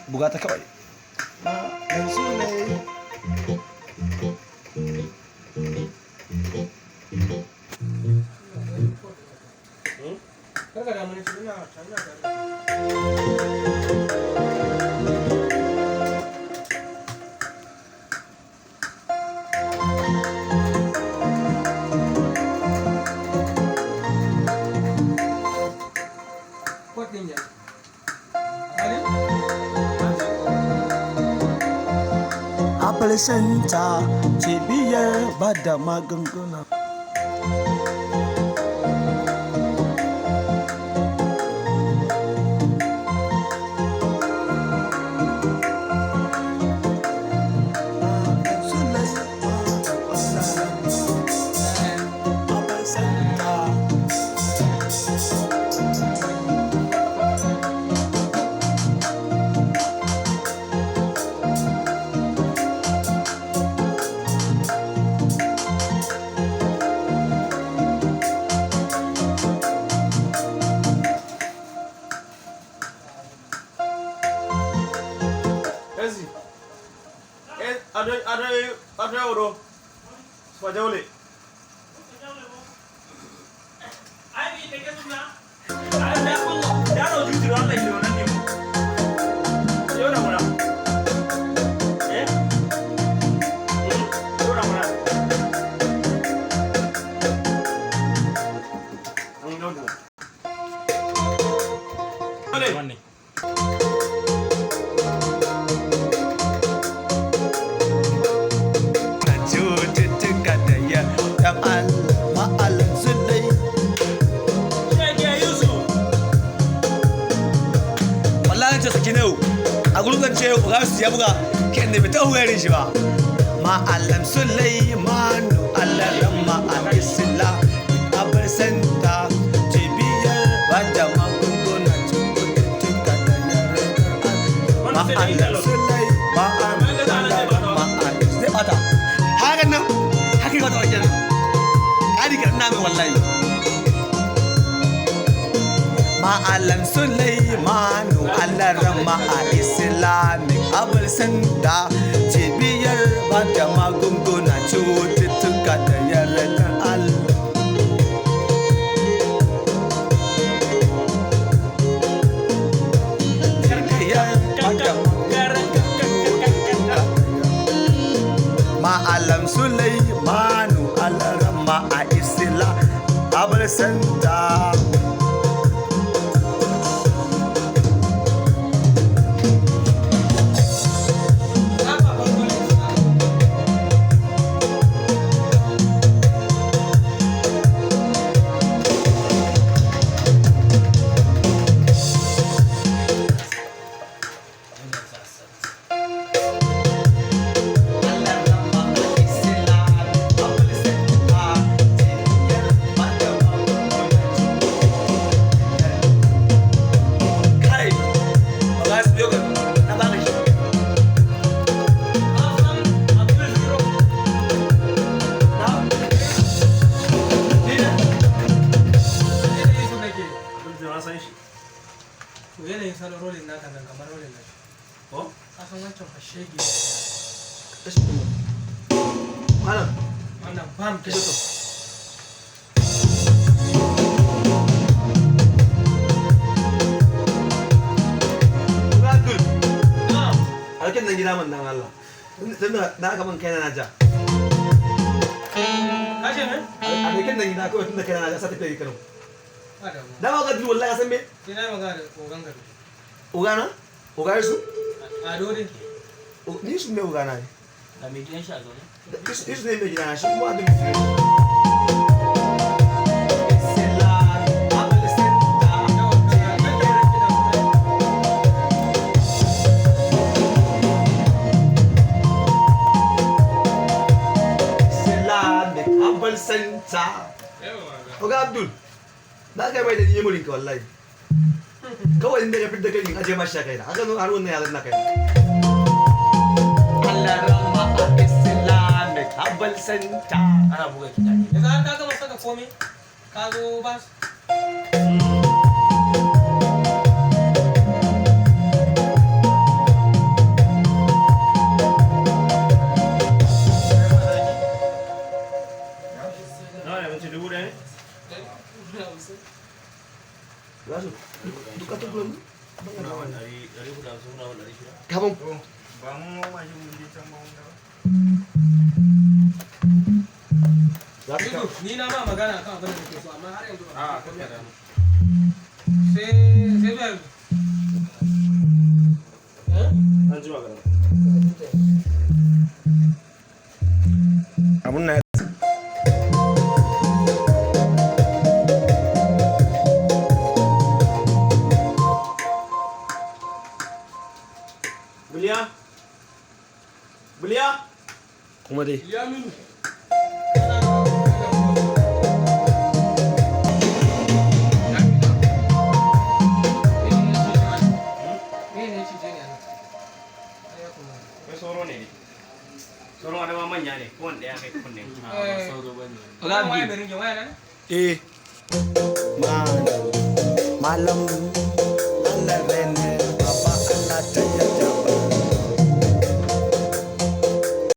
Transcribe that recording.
Buga ta kawai. Malam Sulai. Karka damu ne, ina ina tare. Kwat ɗin ya. Ali? Apple Center, cibiyar bada magunguna. Apple Center. Ezi. Eh, ado ado ado oro. Fajawle. Wannan. Na cututtuka da ya dan Malam Sulai. Wallahi ce saki yau a gurin ce Ogasu ya buga ken da bai taɓa wearing shi ba. Ma'alam Sulaimanu Alaramma a Isla Abar Senta, cibiyar bada magunguna cututtuka da yaran Ma'alam Sulaimanu Alaramma a zai bata. Hakan nan haka yi wata wajen ƙari ka ina mai wallahi. Ma'alam Sulaimanu Alarama a Islamic Abul Santa, cibiyar bada magunguna cututtuka da yardar Allah. Cibiyar bada Ma'alam Sulaimanu Alarama a Islam Abul Santa. Kai, ba su biyo ka na baka shi. Na? Ni ne? Yanayin su nake. Na san shi. To yanayin salon rolling naka nan kamar rolling na shi. Ko? Ka san wancan fa shege ne. Kashi kuma. Malam, Wannan bam kashe to. Abdul, alkin nan gida man dan Allah. Tunda na aka man kaina na ja. Ka ce me? Alkin nan gida kawai tunda kaina na ja sa tafiya Kano. Ba damuwa. Dama ga Abdul wallahi ka san me? Sai na yi magana da ogan gari. Ogana? Ogana su? Ado dai. Ni su ne ogana ne. Ga mai gidan shi a zaune. Isu ne mai gidana shi kuma Abdul ne. Yawa, ka ga kiɗan mutane. Islamic Herbal Center. Yawa, ga. Oga Abdul, na kai mai da ni murinka wallahi. Kawai inda ya fidda kai in aje mashi a kaina. Haka har wannan ya zanna kaina. Allah rama a Islamic Herbal Center. Ana buga kiɗa ne. Yanzu har ka gama saka komai? Ka zo ba su? Kuna wani 450, kuna wani 600. Kaman Ba mun hau mashin mun je can ba mun dawo. Za ka Yusuf, ni na ma magana kan abin da nake so, amma har yanzu ba A ka kakka damu. Sai sai zuwa yanzu. Eh? An jima kaɗan. Abun na Biliya? Biliya? Kuma dai. Ya minu. Kai sauro ne ne. Sauron adama manya ne, kowane ɗaya kai kunne. A ba sauro ba ne. Eh. Malam, malam, Allah.